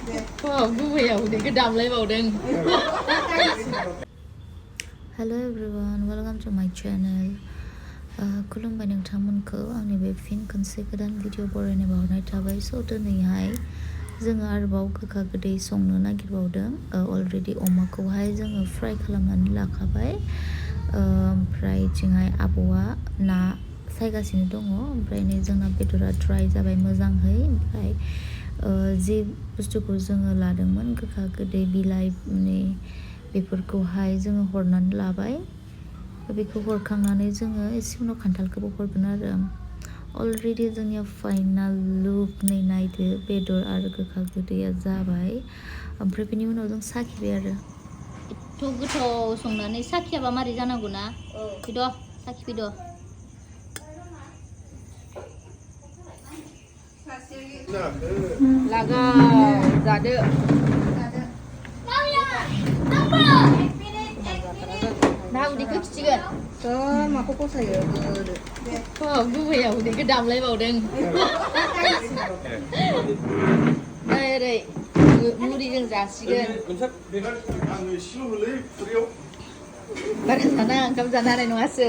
गुबैयाव उदैखौ दामलायबावदों. Hello everyone, welcome to my channel. खुलुमबाय नोंथांमोनखौ आंनि बे फिन खनसे गोदान भिडिअ बरायनाय बावहरनाय थाबाय. स' दिनैहाय जोङो आरोबाव गोखा गोदै संनो नागिरबावदों. अलरेडि अमाखौहाय जोङो फ्राय खालामनानै लाखाबाय. ओमफ्राय जोंहाय आबौआ ना सायगासिनो दङ. ओमफ्राय नै जोंना बेदरा ड्राय जाबाय मोजाङै. ओमफ्राय जे बुस्थुखौ जोङो लादोंमोन गोखा गोदै बिलाइ बेफोरखौहाय जोङो हरनानै लाबाय. बेखौ हरखांनानै जोङो एसे उनाव खान्थालखौबो हरगोन आरो. अलरेडि जोंनिया फाइनाल लुक नै नायदो, बेदर आरो गोखा गोदैया जाबाय. ओमफ्राय बेनि उनाव जों साखिबाय आरो. एथ' गोथाव संनानै साखियाबा मारै जानांगौ ना? फैद' साखिफैद'. लागाव जादो. ना उदैखौ खिथिगोन. माखौ फसायो? गुबैयाव उदैखौ दामलायबावदों. ओरै मुरिजों जासिगोन. बारा जाना ओंखाम जानो हानाय नङासो.